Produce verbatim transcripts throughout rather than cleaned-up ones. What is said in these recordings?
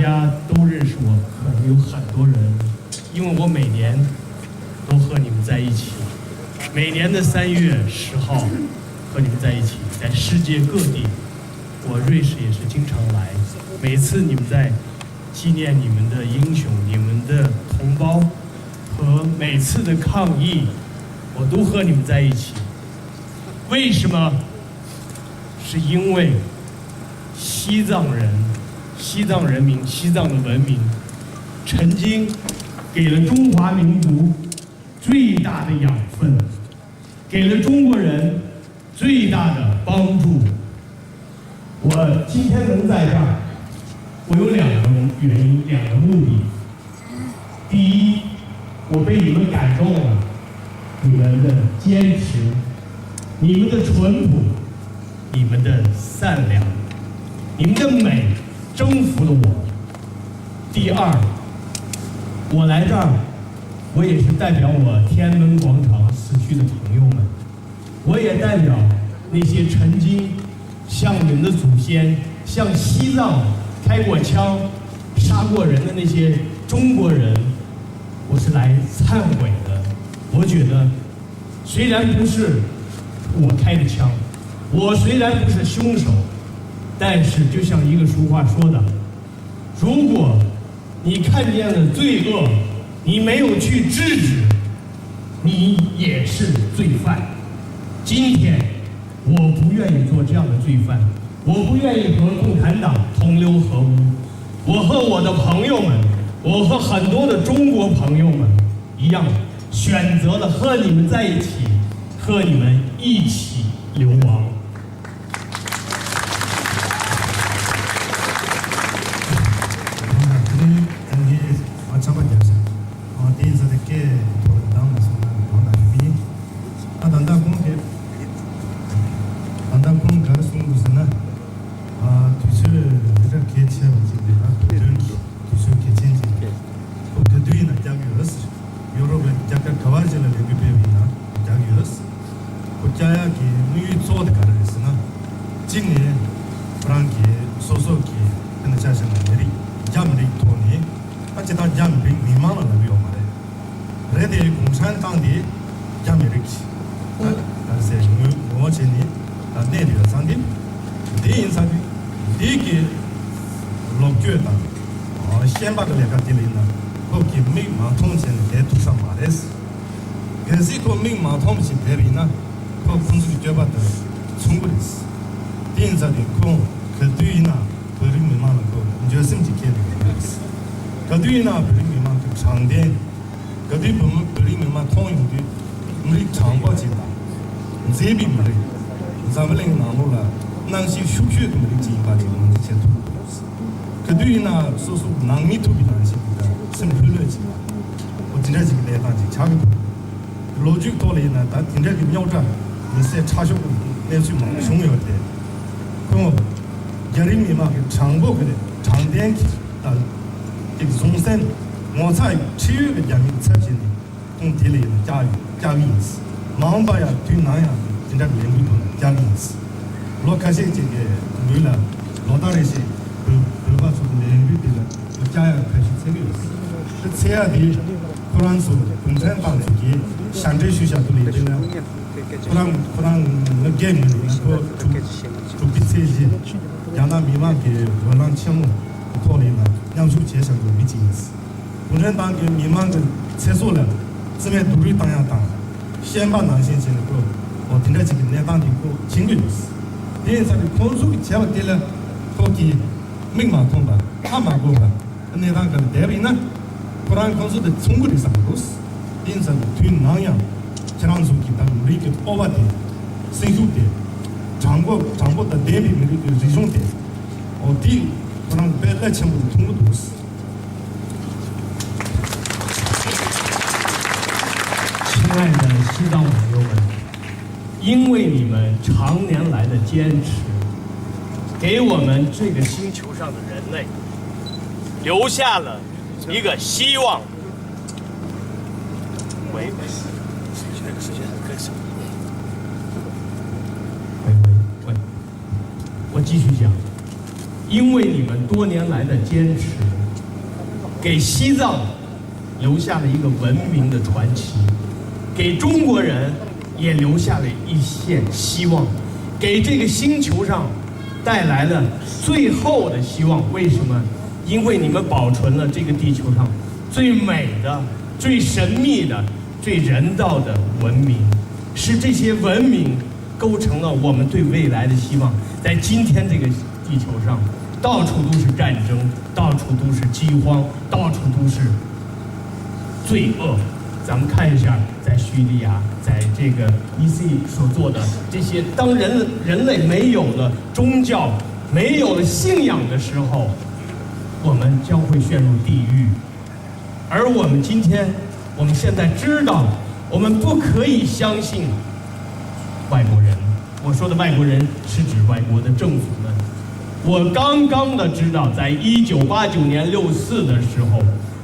大家都认识我，可能有很多人，因为我每年都和你们在一起，每年的三月十号和你们在一起，在世界各地，我瑞士也是经常来。每次你们在纪念你们的英雄、你们的同胞，和每次的抗疫，我都和你们在一起。为什么？是因为西藏人、西藏人民、西藏的文明，曾经给了中华民族最大的养分，给了中国人最大的帮助。我今天能在这儿，我有两个原因，两个目的。第一，我被你们感动了，你们的坚持，你们的淳朴，你们的善良，你们的美征服了我。第二，我来这儿，我也是代表我天安门广场死去的朋友们，我也代表那些曾经向你们的祖先、向西藏开过枪、杀过人的那些中国人，我是来忏悔的。我觉得，虽然不是我开的枪，我虽然不是凶手，但是就像一个俗话说的，如果你看见了罪恶，你没有去制止，你也是罪犯。今天我不愿意做这样的罪犯，我不愿意和共产党同流合污。我和我的朋友们，我和很多的中国朋友们一样，选择了和你们在一起，和你们一起流亡。 ཨ་ད་ལྟ་ཁོང་གིས་ད་ལྟ་ཁོང་ག་རེ་གསུངས་འདུག་ཟེར་ན། ཨ་དུས་ཚོད་རེ་རེ་གལ་ཆེ་བ་ཅིག་རེད་ལ། དུས་སྟོན་གྱི་དུས་ཚོད་གལ་ཆེན་ཅིག་རེད། ཁོ་ག་དུས་ཡིན་ན་རྒྱག་གི་ཡོད། ཡོ་རོབ་ལ་རྒྱ་གར་ག་བ་ཅིག་ལ་ལས་འགུལ་སྤེལ་བ་ཡིན་ན་རྒྱག་གི་ཡོད། ཁོ་རྒྱག་ཡག་གི་དམིགས་ཡུལ་གཙོ་བོ་དེ་ག་རེ་རེད་ཟེར་ན། གཅིག་ནས་ཁོ་རང་གི་སོ་སོ་གི་དཔེར་ན་ཆ་བཞག་ན་མི་རིགས་རྒྱ་མི་རིགས་ཐོག་ནས་ད་སྤྱིར་བཏང་རྒྱ་མི་རིགས་མི་མང་ལ་ལབ་ཡོད་མ་རེད། རེད་དེ་གུང་ཁྲན་ཏང་དེ་རྒྱ་མི་རིགས་ཀྱི་ད་ག་རེ་ཟེར་ངོ་ངོ་བོ་བྱས་ནས་ད་གནས་དེ་ཡོད་ཙང་དེ་དེ་ཡིན་ཙང་དེ་དེ་གི་ལོ་རྒྱུས་དང་ཤན་པ་གི་ལས་ཀ་དེ་ལ་ཡིན་ན་ཁོ་གི་མིག་མ་མཐོང་བྱས་ནས་བསྡད་ཐུབ་ས་མ་རེད། གལ་སྲིད་ཁོ་མིག་མ་མཐོང་བ་ཞིག་བསྡད་པ་ཡིན་ན་ཁོ་ཁོང་ཚོ་གི་སྤྱོད་པ་དང་མཚུངས་པ་རེད། དེ་ཡིན་ཙང་དེ་ཁོ་ག་དུས་ཡིན་ན་བོད་རིགས་མི་མང་ལ་ཁོ་འགྱོད་སེམས་ཅིག་སྐྱེ་ཡོང་གི་རེད། ག་དུས་ཡིན་ན་བོད་རིགས་མི་མང་གི་དྲང་བདེན། ག་དུས་བོད་མི་བོད་རིགས་མི་མང་མཐོང་ཡོང་དུས་མི་རིགས་དྲང་པོ་ཅིག་དང་། མཛེས་པའི་མི་རིགས། འཛམ་བུ་གླིང་ནང་ལོགས་ལ་རྣམ་ཤེས་ཤུགས་ཆེ་གི་མི་རིགས་ཅིག་ཡིན་པ་ཅིག་ངོས་འཛིན་བྱེད་ཐུབ་ཀྱི་འདུག་ག་དུས་ཡིན་ན་སོ་སོ་ནང་མི་ཐུག་པའི་ནང་བཞིན་གྱི་སེམས་ལྷོད་ལྷོད་ཅིག་དང་། འོ་དེ་འདྲ་ཅིག་གི་གནས་སྟངས་ཅིག་ཆགས་ཀྱི་འདུག་ལོ་རྒྱུས་ཐོག་ལ་ཡིན་ན་ད་དེ་འདྲ་གི་རྙོག་དྲ་མི་སེར་ཁྲག་ཤོར་གྱི་གནས་ཚུལ་མང་པོ་བྱུང་ཡོད་དེ། ཁོང་རྒྱ་རིགས་མི་མང་གི་དྲང་པོ་གི་དྲང་བདེན་གྱི་ད་ཅིག་གཟུང་སེམས་ངོ་ཚ་ཡི་ཁྲེལ་ཡོད་ཀྱི་རྒྱ་མིའི་ཚབ་བྱས་ནས་ཁོང་དེ་ལ་ཡིན་ན་བསྐྱལ་ཡོད་བསྐྱལ་གི་ཡིན། མ་འོངས་པ་ཡང་དུས་ནམ་ཡང་དེ་འདྲ་གི་ལས་འགུལ་ཐོག་ནས་བསྐྱལ་གི་ཡིན། ལོ་ཁ་ཤས་ཅིག་གི་རིང་ལ་ལོ་ལྟར་རེ་བཞིན་བོད་བོད་པ་ཚོ་གི་ལས་འགུལ་དེ་ལ་བསྐྱལ་ཡག་གི་འཆར་གཞི་བཙུགས་ཡོད། དེ་བཙུགས་ཡག་དེ་ཁོ་རང་ཚོ་གུང་ཁྲན་ཏང་ཚོ་གིས་ཞབས་འདྲེན་ཞུས་བཞག་འདུག་ལས་དེ་ལ་ཁོ་རང་ཁོ་རང་ངོ་རྒྱལ་མི་འདུག་ཁོ་དྲུག་དྲུག་པའི་ཚེས་བཞི་རྒྱ་ནག་མི་དམངས་ཀྱི་སྒྲིག་ལམ་ཆེན་མོ་ཐོག་ལ་ཡིན་ན་མཉམ་ཞུགས་བྱས་བཞག་འདུག་མི་གཅིག་ཡིན། གུང་ཁྲན་ཏང་གིས་མི་མང་གི་ཚེ་སྲོག་ལ་རྩིས་མེད་སྡུག་རུས་བཏང་ཡག་དང་། ཤན་པ་ནང་བཞིན་བྱས་ནས་ཁོ་འོ་དེ་འདྲ་ཅིག་གི་གནས་སྟངས་དེ་ཁོ་བྱིན་གྱི་ཡོད། དེ་ཡིན་ཙང་ནི་ཁོང་ཚོ་གི་བྱས་པ་དེ་ལ་ཁོ་གིས་མིག་མ་མཐོང་པ་ཧ་མ་གོ་བ་གནས་སྟངས་ག་ལ་བསྡད་པ་ཡིན་ན་ཁོ་རང་ཁོང་ཚོ་དང་མཚུངས་པ་རེད་བསམ་གྱི་འདུག་དེ་ཡིན་ཙང་ནི་དུས་ནམ་ཡང་ཁྱེད་རང་ཚོ་གི་ད་མི་རིགས་ཀྱི་སྤོབས་པ་དེ་སེམས་ཤུགས་དེ་དྲང་པོ་དྲང་པོ་དང་ལྡན་པའི་མི་རིགས་ཀྱི་རིག་གཞུང་དེ་འོ་དེ་ཁོ་རང་དཔེ་རླབས་ཆེན་པོ་དེ་མཐོང་གི་འདུག 亲爱的西藏朋友们，因为你们常年来的坚持，给我们这个星球上的人类留下了一个希望。喂，喂，喂，喂。 我继续讲，因为你们多年来的坚持，给西藏留下了一个文明的传奇，给中国人也留下了一线希望，给这个星球上带来了最后的希望。为什么？因为你们保存了这个地球上最美的、最神秘的、最人道的文明，是这些文明构成了我们对未来的希望。在今天这个地球上，到处都是战争，到处都是饥荒，到处都是罪恶。咱们看一下，在叙利亚，在这个 E C 所做的这些，当人人类没有了宗教、没有了信仰的时候，我们将会陷入地狱。而我们今天，我们现在知道，我们不可以相信外国人。我说的外国人是指外国的政府们。我刚刚的知道，在一九八九年六四的时候，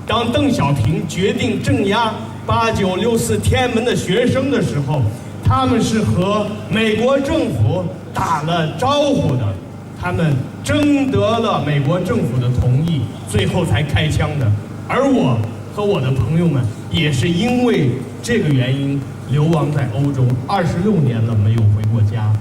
当邓小平决定镇压八九六四天安门的学生的时候，他们是和美国政府打了招呼的。他们征得了美国政府的同意，最后才开枪的。而我和我的朋友们也是因为这个原因流亡在欧洲，二十六年了没有回过家。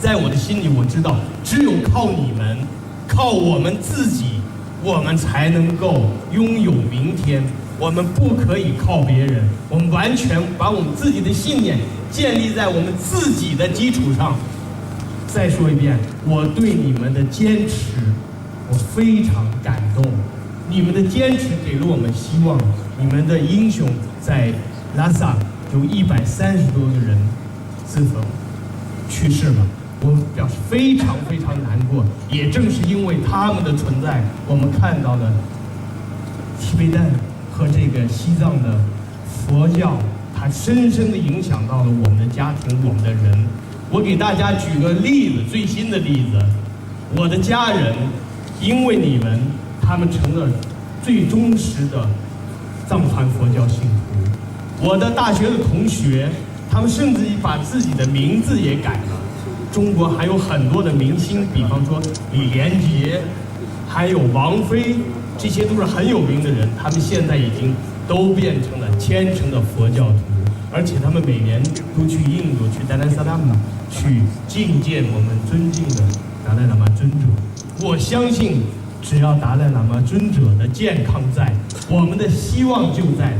在我的心里，我知道只有靠你们，靠我们自己，我们才能够拥有明天。我们不可以靠别人，我们完全把我们自己的信念建立在我们自己的基础上。再说一遍，我对你们的坚持，我非常感动。你们的坚持给了我们希望。你们的英雄在拉萨有一百三十多个人自焚去世了，我表示非常非常难过。也正是因为他们的存在，我们看到了提贝丹和这个西藏的佛教，它深深地影响到了我们的家庭，我们的人。我给大家举个例子，最新的例子，我的家人，因为你们，他们成了最忠实的藏传佛教信徒。我的大学的同学，他们甚至于把自己的名字也改了。中国还有很多的明星，比方说李连杰，还有王菲，这些都是很有名的人，他们现在已经都变成了虔诚的佛教徒，而且他们每年都去印度，去达赖萨拉玛，去觐见我们尊敬的达赖喇嘛尊者。我相信，只要达赖喇嘛尊者的健康在，我们的希望就在。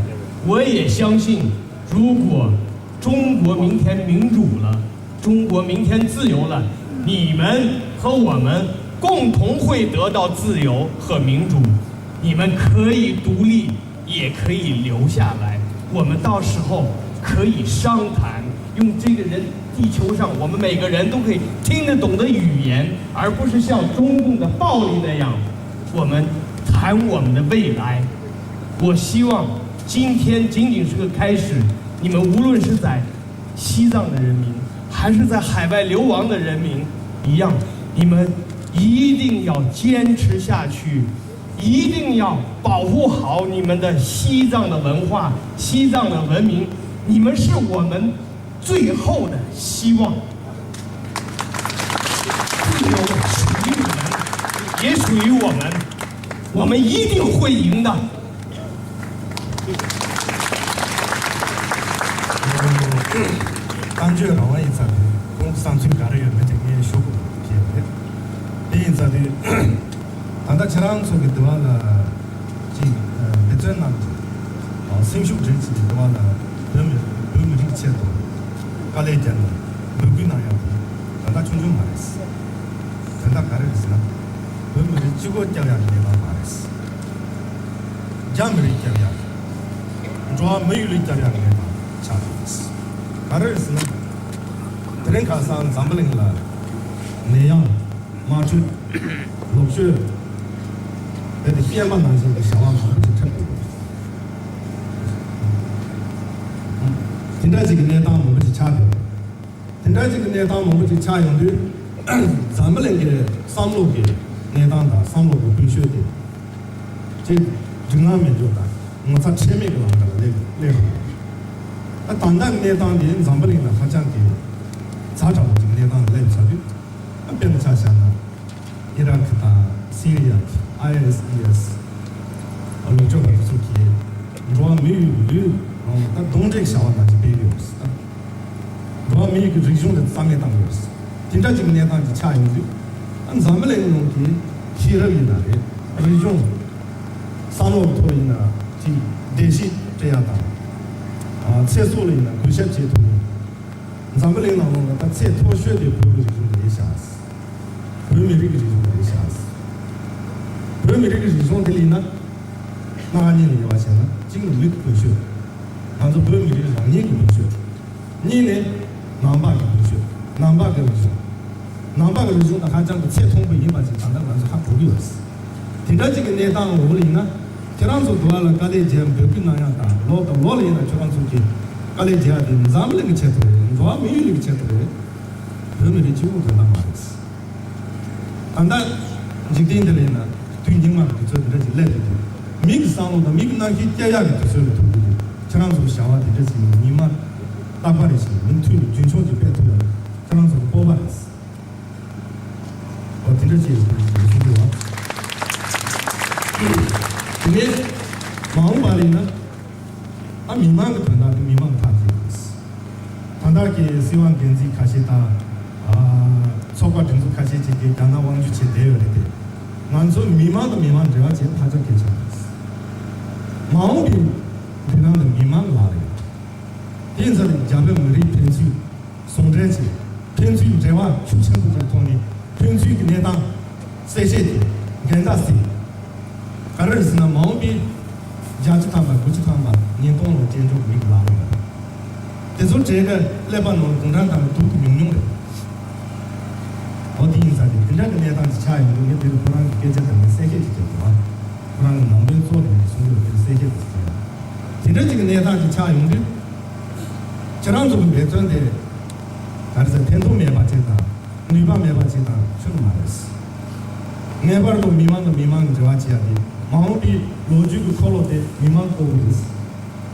我也相信，如果中国明天民主了，中国明天自由了，你们和我们共同会得到自由和民主。你们可以独立，也可以留下来。我们到时候可以商谈，用这个人地球上我们每个人都可以听得懂的语言，而不是像中共的暴力那样，我们谈我们的未来。我希望今天仅仅是个开始，你们无论是在西藏的人民，还是在海外流亡的人民一样，你们一定要坚持下去，一定要保护好你们的西藏的文化、西藏的文明。你们是我们最后的希望。自由属于你们，也属于我们，我们一定会赢的。བསྟན་བཅོས་རང་དབང་ཡིན་ཙང་དེ་ཁོང་གི་བསམ་ཚུལ་ག་རེ་ཡོད་མེད་དེ་ངས་ཞུ་དགོས་ཀྱི་རེད། དེ་ཡིན་ཙང་དེ་ད་ལྟ་ཁྱེད་རང་ཚོ་གི་འདི་བ་ལ་ཅིག་འབད་བརྩོན་གནང་སྟེ་སེམས་ཤུགས་སྒྲིལ་ཅིག་འདི་བ་ལ་བོད་མི་བོད་མི་རིགས་ཆེད་དུ་དཀའ་ལས་བརྒྱབ་ནས་འབོད་སྐུལ་གནང་ཡག་དེ་ད་ལྟ་ཆུང་ཆུང་མ་རེད། ད་ལྟ་ག་རེ་རེད་ཟེར་ན། བོད་མི་རིགས་གཅིག་པོ་སྐྱོབ་ཡག་གི་གནས་སྟངས་མ་རེད། རྒྱ་མི་རིགས་སྐྱོབ་ཡག་འགྲོ་བ་མི་ཡུལ་ལ་སྐྱོབ་ཡག་གནས་སྟངས་ཆགས་ཡོད། ག་རེ་རེད་ཟེར་ན། དེ་རིང་ཁ་སང་འཛམ་བུ་གླིང་ལ་ནད་ཡམས། དམག་འཁྲུག་ལོག་སྤྱོད། རྦད་དེ་སྐྱེས་པ་ནང་བཞིན་གྱི་བྱ་བ་མང་པོ་ཞིག་འཁྲབ་ཡོད། དེ་འདྲ་ཞིག་གི་གནས་སྟངས་མང་པོ་ཞིག་ཆགས་ཡོད། དེ་འདྲ་ཞིག་གི་གནས་སྟངས་མང་པོ་ཞིག་ཆགས་ཡོང་དུས། འཛམ་བུ་གླིང་གི་བསམ་བློ་གི་གནས་སྟངས་དང་བསམ་བློ་གི་འདུ་ཤེས་དེ། ཅིག་འགྲིག་སྣང་མེད་འཇོག་དང་ངོ་ཚ་ཁྲེལ་མེད་ཀྱི་ལམ་ཁ་ལ་སླེབས་སླེབས་ཡོང་། ད་ད་ལྟ་གནས་སྟངས་འདི་འཛམ་བུ་གླིང་ལ་ཧ་ཅང་གི་ཛ་དྲག་པོ་ཅིག་གནས་སྟངས་ལ་སླེབས་ཚར་དུས། ཨ་དཔེར་ན་ཆ་བཞག་ན། ཨི་རག་དང་སི་རི་ཡ་གི་ཨའི་ཨེས་ཨི་ཨེས། མི་གི་རིག་གཞུང་དེ་རྩ་མེད་བཏང་ཡོད་རེད། དེ་འདྲ་ཅིག་གནས་སྟངས་ཅིག་ཆགས་ཡོང་དུས། ཨ། འཛམ་བུ་གླིང་ནང་གི་ཤེས་རབ་ཡིན་ན་རེད། རིག་གཞུང་། བསམ་བློ་གི་ཐོག་ཡིན་ན། ཅིག་བདེ་སྐྱིད་སྤྲད་ཡ་དང་། ཨ། ཚེ་སྲོག་ལ་ཡིན་ན་གུས་ཞབས་བྱེད་ཐུབ་ཡ། འཛམ་བུ་གླིང་ནང་ལོགས་ལ་ད་ཚད་མཐོ་ཤོས་དེ་བོད་ཀྱི་རིག་གཞུང་དེ་རེད་ཤག། བོད་མི་རིགས་ཀྱི་རིག་གཞུང་དེ་རེད་ཤག། བོད་མི་རིགས་ཀྱི་རིག་གཞུང་དེ་ལ་ཡིན་ན། སྣ་ཁ་གཉིས་ལ་དབྱེ་བ་བྱས་ན། གཅིག་ནི་མི་གི་ཀུན་སྤྱོད། ང་ཚོ་བོད་མི་རིགས་རང་ཉིད་ཀྱི་ཀུན་སྤྱོད། གཉིས་ནི་ནང་པ་གི་ཀུན་སྤྱོད། ནང་པ་གི་རིག་གཞུང་། ནང་པ་གི་རིག་གཞུང་དེ་ཧ་ཅང་གི་ཚད་མཐོན་པོ་ཡིན་པ་ཞིག་ད་ལྟ་ང་ཚོ་ཧ་གོ་གི་ཡོད། དེ་འདྲ་ཅིག་གི་གནས་སྟངས་འོག་ལ་ཡིན་ན། ཁྱེད་རང་ཚོ་འགྲོ་བ་ལ་དཀའ་ལས་རྒྱག་འབོད་སྐུལ་གནང་ཡ་དང་། ལོག་དང་ལོག་ལ་ཡིན་ན་ཁྱེད་རང་ཚོ་གི་དཀའ་ལས་རྒྱག་ཡ་དེ་འཛམ་བུ་གླིང་གི་ཆེད་དུ་རེད། འགྲོ་བ་མི་ཡུལ་གྱི་ཆེད་དུ་རེད། བོད་མི་རིགས་སྤྱི་བོ་དོན་དག་མ་རེད། ད་ལྟ་འཇིག་རྟེན་འདི་ལ་ཡིན་ན་དུས་སྙིགས་མ་གི་དུས་ཚོད་འདི་འདྲ་ཞིག་སླེབས་ཡོད་དུས། མི་གི་བསམ་བློ་དང་མི་གི་རྣམ་ཤེས་སྐྱེལ་ཡག་གི་དུས་ཚོད་ལ་ཐུག་ཡོད་དུས། ཁྱེད་རང་ཚོའི་བྱ་བ་དེ་འདྲ་ཞིག་ནི་ཉི་མ་རྟག་པ་རེ་ཞིག་མི་མཐུན་པའི་རྒྱུན་འཁྱོངས་ཀྱི་སྤེལ་ཐུབ་ཡ་ཁྱེད་རང་ཚོ་གི་སྤོབས་པ་རེད། འོ་དེ་འདྲ་ཞིག་ཡོད་པ་ཞིག་གསུང་གི་ཡོད། དེ་ནས་མ་འོངས་པ་ལ་ཡིན་ན། ཨ། མི་མང་གི་དོན་དག་དེ་མི་མང་གི་ཐག་བཅད་དགོས། ད་ལྟ་གི་སྲིད་དབང་འགན་འཛིན་ཁ་ཤས་དང་། ཨ། ཚོགས་པ་སྒྲིག་འཛུགས་ཁ་ཤས་ཅིག་གིས་རྒྱ་ནག་དབང་སྒྱུར་བྱས་བསྡད་ཡོད་རེད་དེ། ང་ཚོ་མི་མང་དང་མི་མང་འབྲེལ་བ་བྱེད་ཧ་ཅང་གལ་ཆེན་པོ་རེད། མ་འོངས་པའི་མདུན་ལམ་དེ་མི་མང་གི་ལག་ལ་ཡོད། དེ་ཡིན་ཙང་རྒྱ་བོད་མི་རིགས་ཕན་ཚུན་ཟུང་འབྲེལ་བྱས། ཕན་ཚུན་འབྲེལ་བ་ཤུགས་ཆེན་པོ་ཅིག་ཐོག་ནས་ཕན་ཚུན་གྱི་གནས་སྟངས་གསལ་བཤད་དེ་འགལ་ཟླ་སེལ། ག་རེ་རེད་ཟེར་ན། མ་འོངས་པའི་བརྒྱད་ཅུ་ཐམ་པ་དགུ་བཅུ་ཐམ་པ་ཉིས་སྟོང་ལ་སྤྱི་ཚོགས་མི་གི་ལག་ལ་ཡོད། དེ་ཚོ་གྲས་ཀ་ཀླད་པ་ནང་གུང་ཁྲན་ཏང་གི་དུག་གི་ཉུང་ཉུང་རེད། འོ་དེ་ཡིན་ཙང་དེ་འདྲ་གི་གནས་སྟངས་ཅིག་ཆགས་ཡོང་དུས། ངས་དེ་ལ་ཁོ་རང་གི་སྐད་ཆ་དེ་ནས་གསལ་བཤད་ཅིག་བྱེད་དགོས། ཁོ་རང་གི་ནང་དོན་གཙོ་དེ་ནས་གསུང་རྒྱུ་དེ་གསལ་བཤད་ཅིག་བྱེད། དེ་འདྲ་ཅིག་གི་གནས་སྟངས་ཅིག་ཆགས་ཡོང་དུས། ཁྱེད་རང་ཚོ་གི་འབད་བརྩོན་དེ་ག་རེ་ཟེར། ཕན་ཐོགས་མེད་པ་ཅིག་དང་ནུས་པ་མེད་པ་ཅིག་དང་ཁྱོན་མ་རེད། ངེས་པར་དུ་མི་མང་དང་མི་མང་གི་འབྲེལ་བ་བྱེད་ཡ་དེ། མ་འོངས་པའི་ལོ་རྒྱུས་ཀྱི་འཁོར་ལོ་དེ་མི་མང་བསྐོར་དགོས་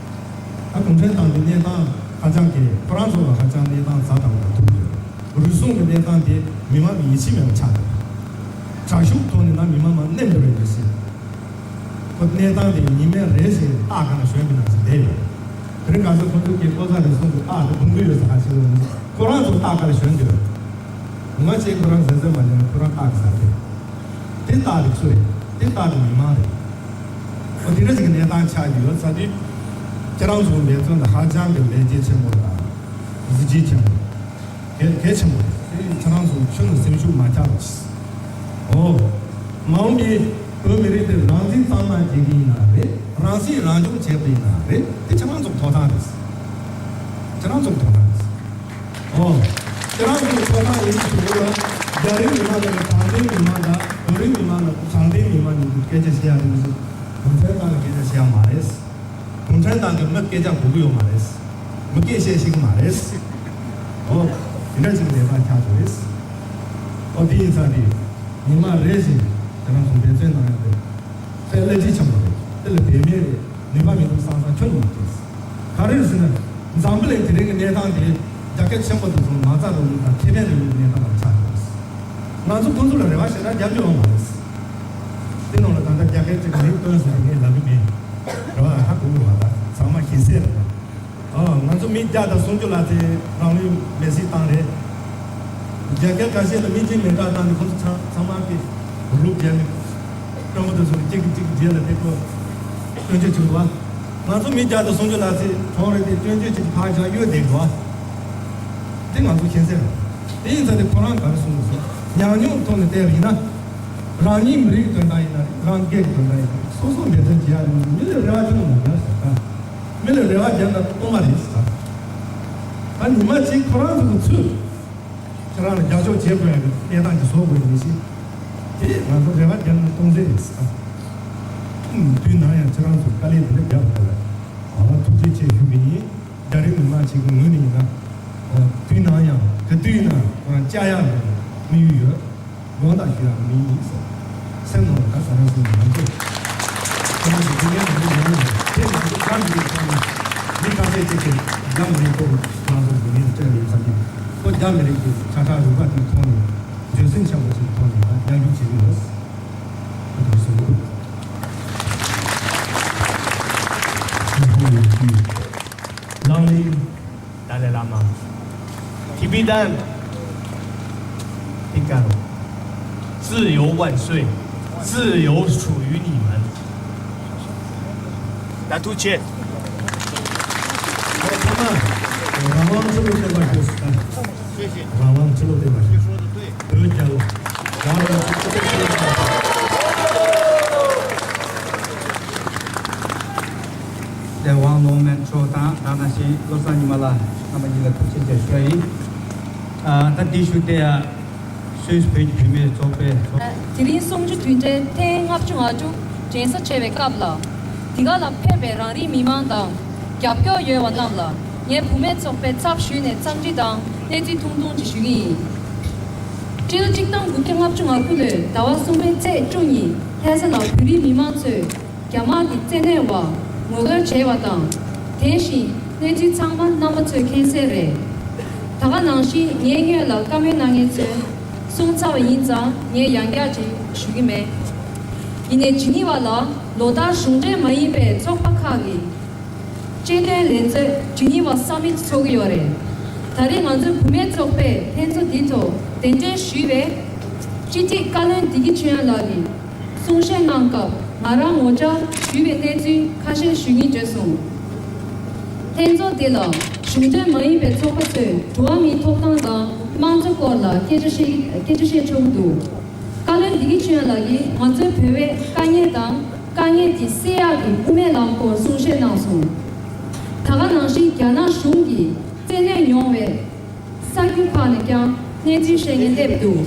རེད། ད་གུང་ཁྲན་ཏང་གི་གནས་སྟངས་ཧ་ཅང་གི། ཁོ་རང་ཚོ་ལ་ཧ་ཅང་གནས་སྟངས་ཛ་དྲག་པོ་ཐུག་ཡོད། རུལ་སུངས་ཀྱི་གནས་སྟངས་དེ་མི་མང་གི་ཡིད་ཆེས་མེད་པ་ཆགས་འདུག་དྲག་ཤུགས་ཐོག་ནས་ན་མི་མང་མར་མནན་འགྲོ་བའི་མི་སྲིད། ཁོ་གནས་སྟངས་དེ་ཉི་མའི་རེ་བཞིན་སྟག་སྒང་ལ་ཞོན་གྱི་ནང་བཞིན་བསྡད་ཡོད། དེ་རིང་ཁ་སང་ཁོ་ཚོ་གིས་ལྐོག་ཟ་རུལ་སུངས་ཀྱི་སྟག་དེ་སྦུང་གི་ཡོད་ས་ཁ་ཤས་ཡོད། ཁོ་རང་ཚོ་སྟག་སྒང་ལ་ཞོན་གྱི་ཡོད། ང་ཅིག་ཁོ་རང་ཟེར་ཟེར་མ་ཉན། ཁོ་རང་སྟག་གི་ཟ་རེད། དེ་སྟག་དེ་སུ་རེད། དེ་སྟག་དེ་མི་མང་རེད། ཨོ་དེ་འདྲ་ཅིག་གི་གནས་སྟངས་ཆགས་ཀྱི་ཡོད་ཙང་དེ། ཁྱེད་རང་ཚོ་འབད་བརྩོན་དེ་ཧ་ཅང་གི་ལས་བྱེད་ཆེན་པོ་དང་གཟི་བརྗིད་ཆེན་པོ། གལ་གལ་ཆེན་པོ་རེད། དེ་ཁྱེད་རང་ཚོ་ཁྱོན་ནས་སེམས་ཤུགས་མ་ཆག་རོགས། ཨོ། མ་འོངས་པའི་བོད་མི་རིགས་དེ་རང་བཙན་གཙང་མ་བྱེད་ཀྱི་ཡིན་ན་རེད། རང་སྲིད་རང་སྐྱོང་བྱེད་པ་ཡིན་ན་རེད། དེ་ཁྱེད་རང་ཚོ་ཐོབ་ཐང་རེད། ཁྱེད་རང་ཚོ་ཐོབ་ཐང་རེད། ཨོ། ཁྱེད་རང་ཚོ་ཐོབ་ཐང་ཡིན་ཟེར་དུས་ལ། རྒྱ་རིགས་མི་མང་དང་དྲང་བདེན་མི་མང་དང་བོད་རིགས་མི་མང་དང་དྲང་བདེན་མི་མང་གཉིས་ཀྱི་སྐད་ཆ་བཤད་ཡ་རེད་མི་ཟེར། གུང་ཁྲན་ཏང་གི་སྐད་ཆ་བཤད་ཡ་མ་རེད། གུང་ཁྲན་ཏང་གི་མི་སྐད་ཆ་གོ་གི་ཡོད་མ་རེད། མི་སྐད་བཤད་ཤེས་ཀྱི་མ་རེད། ཨོ། དེ་འདྲ་ཞིག་ལས་ཀ་ཆགས་ཚར་རེད། ཨོ་དེ་ཡིན་ཙང་དེ། ཉི་མ་རེ་བཞིན་ཁྱེད་རང་ཚོ་འབད་བརྩོན་གནང་ཡ་རེད། དཔེ་བླ་སྤྱི་ཆེན་པོ་རེད། དེ་ལ་བེད་མེད་རེད། ནུས་པ་མི་འདུག་བསམ་བསམ་ཁྱོན་ནས་མ་ཐེག་ག་རེ་རེད་ཟེར་ན། འཛམ་བུ་གླིང་དེ་རིང་གི་གནས་སྟངས་དེ་རྒྱ་སྐད་ཆེན་པོ་དེ་ཚོ་མ་རྩ་རུ་ལུག་དང་ཁེ་ཕན་རེ་ལུག་གནས་སྟངས་ལ་ཆགས་ཡོད་རེད། ང་ཚོ་ཁོང་ཚོ་ལ་རེ་བ་ཞེ་དྲག་རྒྱབ་རྒྱུ་ཡོད་མ་རེད། དེ་ནང་ལ་ད་ལྟ་རྒྱ་སྐད་ཅིག་མིང་བཏོན་ཟེར་ནས་ངས་ལབ་ཀྱི་མེད། རེ་བ་ཧ་གོ་གི་མ་རེད། ཚང་མ་ཤེས་གསལ་རེད། ཨ། ང་ཚོ་མི་བརྒྱ་དང་སུམ་ཅུ་ལྷག་ཙམ་རང་ལུས་མེར་སྲེག་བཏང་རེད། རྒྱ་སྐད་ཁ་ཤས་ལ་མི་གཅིག་མེ་སྲེག་བཏང་ནས་ཁོང་ཚོ་ཚང་ཚང་མ་གི་རུབ་བརྒྱབ་ནས་དཔོན་པོ་དེ་ཚོ་གཅིག་གིས་གཅིག་གི་རྗེས་ལ་བསྡད་ཁོ་སྐྱོན་བརྗོད་བྱེད་དགོས། ང་ཚོ་མི་བརྒྱ་དང་སུམ་ཅུ་ལྷག་ཙམ་གྲོངས་རེད་དེ། སྐྱོན་བརྗོད་བྱེད་ཀྱི་ཕར་བཞག་གཡོལ་བསྡད་དགོས། དེ་ང་ཚོ་མཁྱེན་གསལ་རེད། དེ་ཡིན་ཙང་དེ་ཁོ་རང་ག་རེ་གསུངས་འདུག་ཟེར། ཉམས་མྱོང་ཐོག་ནས་བལྟས་པ་ཡིན་ན། རང་ཉིད་མི་རིགས་དོན་དག་ཡིན་ན་རེད། རང་སྐད་ཀྱི་དོན་དག་ཡིན་ན་རེད། སོ་སོ་འབད་བརྩོན་བྱེད་ཡ་རེད། མི་ལ་རེ་བ་ཅུང་མ་བརྒྱབ་ཟེར་ད། མི་ལ་རེ་བ་བརྒྱབ་ན་སྟོང་པ་རེད་ཟེར་ད། ད་ཉི་མ་གཅིག་ཁོ་རང་ཚོ་གི་ཚུལ། ཁྱེད་རང་ལ་རྒྱབ་སྐྱོར་བྱེད་དགོས་ཡ་གི་གནས་སྟངས་ཀྱི་བཟོ་དགོས་ཡ་མི་ཤེས། དེ་ང་ཚོ་རེ་བ་བརྒྱབ་ན་སྟོང་ཟད་རེད་ཟེར་ད། དུས་ནམ་ཡང་ཁྱེད་རང་ཚོ་དཀའ་ལས་དེ་འདྲ་བརྒྱབ་པ་ལ་ང་ཐུགས་རྗེ་ཆེ་ཞུ་གི་ཡིན། རྒྱ་རིགས་མི་མང་ཞིག་གི་ངོས་ནས་ཡིན་ན། ཨོ། དུས་ནམ་ཡང་ག་དུས་ཡིན་ན་ཁོ་རང་བཅར་ཡག་གི་དམིགས་ཡུལ་ཡོད། དགོངས་དག་ཞུ་ཡག་གི་དམིགས་ཡུལ་ཡིན་ཟེར། སེམས་ནང་ལ་ད་ག་རང་སེམས་ནང་ཚོ། ཁོ་རང་གི་དགེ་རྒན་དེ་ཚོ་ཡོང་ཡོད། དེ་ང་ཚོ་བཀའ་འདི་ཚོ་ནི་མི་ཁ་ཤས་ཅིག་གིས་རྒྱ་མི་རིགས་ཐོག་ང་ཚོ་དགེ་རྒན་སྤྲད་ཡོད་ས་ཀྱི། ཁོ་རྒྱ་མི་རིགས་ཀྱི་ཆ་ཚང་རིག་པ་དེའི་ཐོག་ནས་འཇོན་སེམས་ཆེན་པོ་ཅིག་ཐོག་ནས་ད་མཉམ་ཞུགས་བྱེད་ཀྱི་ཡོད། ཁོ་ཚོ་གསུངས་འདུག་ལག་ལེན། ཏཱ་ལའི་བླ་མ། Tibetan Tikaro, 自由万岁，自由属于你们。ད་ཐུགས་རྗེ་ཆེ། རང་དབང་ཆེ་ལོ་བསྟན་པ་ཞིག་རང་དབང་ཆེ་ལོ་བསྟན་པ་ཞིག་བོད་རྒྱལ་ལོ། རང་དབང་ཆེ་ལོ་བསྟན་པ་ཞིག་ལས་དབང་ལུང་མན་ཁྲོད་དང་ད་ནང་བཞིན་བློ་བཟང་ཉི་མ་ལགས་རྣམ་པ་གཉིས་ལ་ཐུགས་རྗེ་ཆེ་ཞུ་ཡ་ཡིན། ཨ་ད་འདི་ཞུ་བསྡད་ཡ། སུད་སི་བོད་ཀྱི་བུད་མེད་ཚོགས་པའི་ཚོགས། དེ་རིང་གསུམ་བཅུ་དུས་དྲན་ཐེངས་ལྔ་བཅུ་ང་དྲུག་དྲན་གསོ་བྱེད་པའི་སྐབས་ལ། འདི་ག་ལ་ཕེབས་པའི་རང་རིགས་མི་མང་དང་རྒྱབ་སྐྱོར་ཡོད་པ་རྣམས་ལ་ངས་བུད་མེད་ཚོགས་པའི་ཚབ་ཞུས་ནས་འཚམས་འདྲི་དང་གནས་ཚུལ་ཐུང་ཐུང་ཅིག་ཞུ་གི་ཡིན། ཏྲིལ་གཅིག་སྟོང་དགུ་བརྒྱ་ལྔ་བཅུ་ང་དགུ་ལོའི་ཟླ་བ་གསུམ་པའི་ཚེས་བཅུ་ཉིན་ལྷ་ས་ལ་བོད་རིགས་མི་མང་ཚོས་རྒྱ་དམར་གྱི་བཙན་གནོན་པ་ངོ་རྒོལ་བྱས་པ་དང་། དེ་བཞིན་གནས་ཚུལ་ཚང་མ་རྣམ་པ་ཚོས་མཁྱེན་གསལ་རེད། ད་ག་ནང་བཞིན་ངའི་སྔོན་ལ་བཀའ་མོལ་གནང་མཁན་ཚོས་གསུངས་ཚར་བ་ཡིན་ཙང་ངས་ཡང་བསྐྱར་ཅིག་ཞུ་གི་མེད། ཡིན་ནའི་ཇི་ནི་ཝ་ལ་ལོ་ལྟར་གཞུང་འབྲེལ་མ་ཡིན་པའི་ཚོགས་པ་ཁག་གི་སྤྱི་མཐུན་ལས་མཛོད་ཇི་ནི་ཝ་ས་མིཊ་ཚོགས་ཀྱི་ཡོད་རེད། ད་རེས་ང་ཚོའི་བུད་མེད་ཚོགས་པས་ལྷན་ཚོགས་འདིའི་ཐོག་གདན་འདྲེན་ཞུས་པའི་སྤྱི་འཐུས་བཀའ་བློན་བདེ་སྐྱིད་ཆོས་དབྱངས་ལགས་ཀྱིས་གསུང་བཤད་གནང་སྐབས་ང་རང་ངོ་བཅར་ཞུས་པའི་གནས་ཚུལ་ཁ་ཤས་ཞུ་སྙིང་བརྗོད་སོང་། ལྷན་ཚོགས་འདི་ལ་གཞུང་འབྲེལ་མ་ཡིན་པའི་ཚོགས་པ་ཚོས་འགྲོ་བ་མིའི་ཐོབ་ཐང་དང་དམངས་གཙོ་སྐོར་ལ་སྐད་ཆ་བཤད་སྐད་ཆ་བཤད་ཆོག་གི་འདུག་བཀའ་བློན་བདེ་སྐྱིད་ཆོས་དབྱངས་ལགས་ཀྱིས་ང་ཚོའི་བོད་པའི་དཀའ་ངལ་དང་དཀའ་ངལ་དེ་སེལ་ཡག་གི་དབུ་མའི་ལམ་སྐོར་གསུང་བཤད་གནང་སོང་། ད་ག་ནང་བཞིན་རྒྱ་ནག་གཞུང་གིས་བཙན་གནོན་ཡོང་བའི་ས་ཁུལ་ཁག་ནས་ཀྱང་གནས་ཚུལ་བཤད་མཁན་སླེབས་འདུག་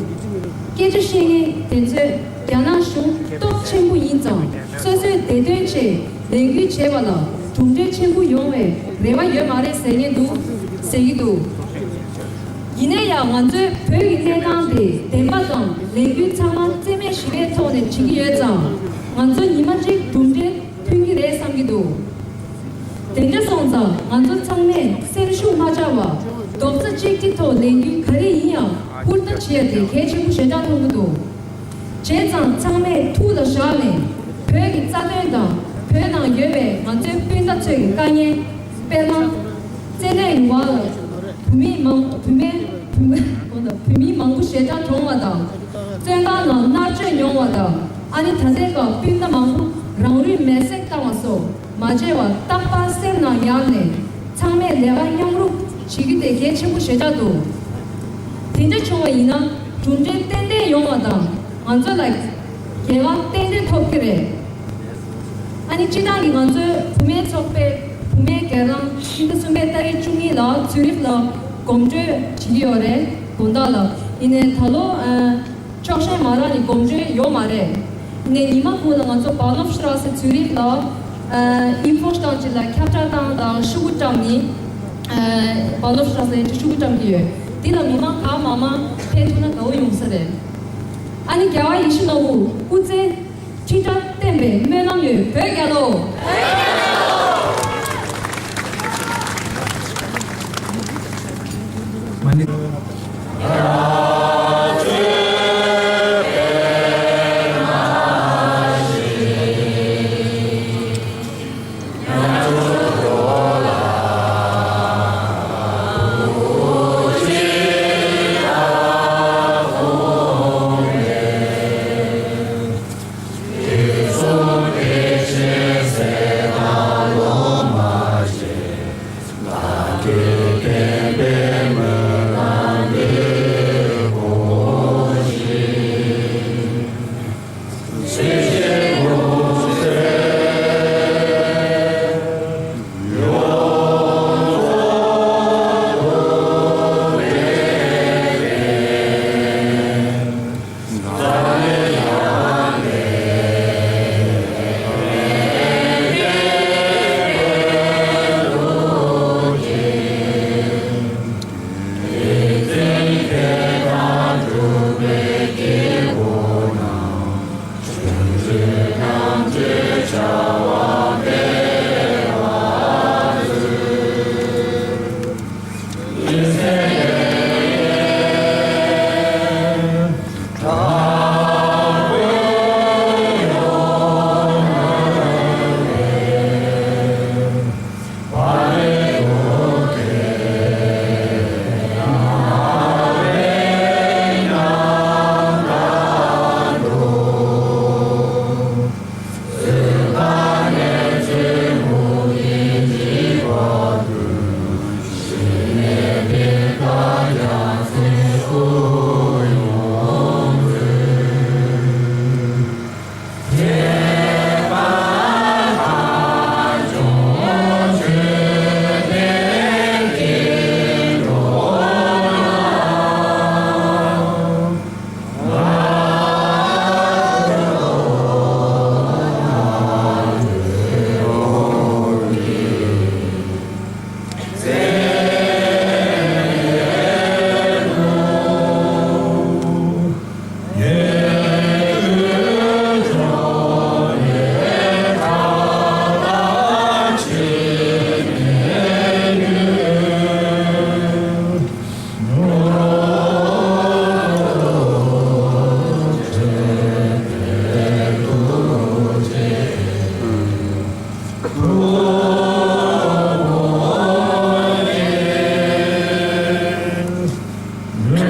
སྐད་ཆ་བཤད་མཁན་དེ་ཚོས་རྒྱ་ནག་གཞུང་སྟོབས་ཆེན་པོ་ཡིན་ཙང་སོ་སོའི་བདེ་དོན་ཆེད་ལས་འགུལ་བྱེད་པ་ལ་གྲུབ་འབྲས་ཆེན་པོ་ཡོང་བའི་རེ་བ་ཡོད་མ་རེད་ཟེར་མཁན་འདུག་ཟེར་གྱི་འདུག་ཡིན་ན་ཡང་ང་ཚོའི་བོད་ཀྱི་གནས་སྟངས་དེ་བདེན་པ་དང་ལས་འགུལ་ཚང་མ་རྩིས་མེད་ཞི་བའི་ཐོག་ནས་བྱེད་ཀྱི་ཡོད་ཙང་ང་ཚོ་ཉི་མ་གཅིག་གྲུབ་འབྲས་ཐོན་གྱི་རེད་བསམ་གྱི་འདུག་དེ་འདྲ་སོང་ཙང་ང་ཚོ་ཚང་མས་སེམས་ཤུགས་མ་ཆག་པར་རྡོག་རྩ་གཅིག་སྒྲིལ་ཐོག་ལས་འགུལ་ག་རེ་ཡིན་ཡང་ཧུར་ཐག་བྱེད་ཡ་དེ་གལ་ཆེན་པོ་ཞེ་དྲག་མཐོང་གི་འདུག་བྱས་ཙང་ཚང་མས་ཐུགས་ལ་བཞག་ནས་བོད་ཀྱི་རྩ་དོན་དང་བོད་ནང་ཡོད་པའི་ང་ཚོའི་སྤུན་ཟླ་ཚོའི་དཀའ་ངལ། དཔེར་ན། བཙན་གནོན་གྱི་འོག་ལ་བོད་མི་མང་བོད་མི་བོད་མི་བོད་མི་མང་པོ་ཞེ་དྲག་གྲོངས་པ་དང་། བཙོན་ཁང་ནང་མནར་གཅོད་མྱོང་བ་དང་ཨ་ནི་ད་ལྟའི་སྐབས་སྤུན་ཟླ་མང་པོ་རང་ལུས་མེར་སྲེག་བཏང་བ་སོགས་མ་བརྗེད་པར་རྟག་པར་སེམས་ནང་ཡར་ནས་ཚང་མས་ལས་ཀ་མཉམ་རུབ་བྱེད་རྒྱུ་དེ་གལ་ཆེན་པོ་ཞེ་དྲག་འདུག་དེ་འདྲ་བྱུང་བ་ཡིན་ན་གྲུབ་འབྲས་ཏན་ཏན་ཡོང་བ་དང་ང་ཚོ་ལ་རྒྱལ་ཁ་ཏན་ཏན་ཐོབ་ཀྱི་རེད། ཨ་ནི་སྤྱི་བཏང་གི་ང་ཚོའི་བུད་མེད་ཚོགས་པའི་བུད་མེད་སྒེར་ལངས་ཕྱི་ཟླ་གསུམ་པའི་ཏ་རིག་བཅུ་གཉིས་ལ་ཚུ་རིག་ལ་གོམ་བགྲོད་བྱེད་ཀྱི་ཡོད་རེད་དགོང་དག་ལ། ཡིན་ནའི་ད་ལོ་ཕྱོགས་ཞེན་མ་རག་ནས་གོམ་བགྲོད་ཡོད་མ་རེད། ཡིན་ནའི་ཉི་མ་གུང་ལ་ང་ཚོ་Bahnhofstrasse ཚུ་རིག་ལ་ཨིན་ཕོ་སྟངས་ཅིག་ལ་ཁྱབ་བསྒྲགས་བཏང་དང་ཤོག་གུ་བཀྲམ་ནི། Bahnhofstrasse ལ་ཡང་ཅིག་ཤོག་གུ་བཀྲམ་གྱི་ཡོད། འདི་ལ་མི་མང་གང་མང་མང་ཕེབས་ཐུབ་ན་དགའ་བོ་ཡོང་ས་རེད། ཨ་ནི་རྒྱལ་བ་ཡིད་བཞིན་ནོར་བུ་སྐུ་ཚེ་ཁྲི་ཕྲག་བརྟན་པའི་སྨོན་ལམ་ཡོད། བོད་རྒྱལ་ལོ།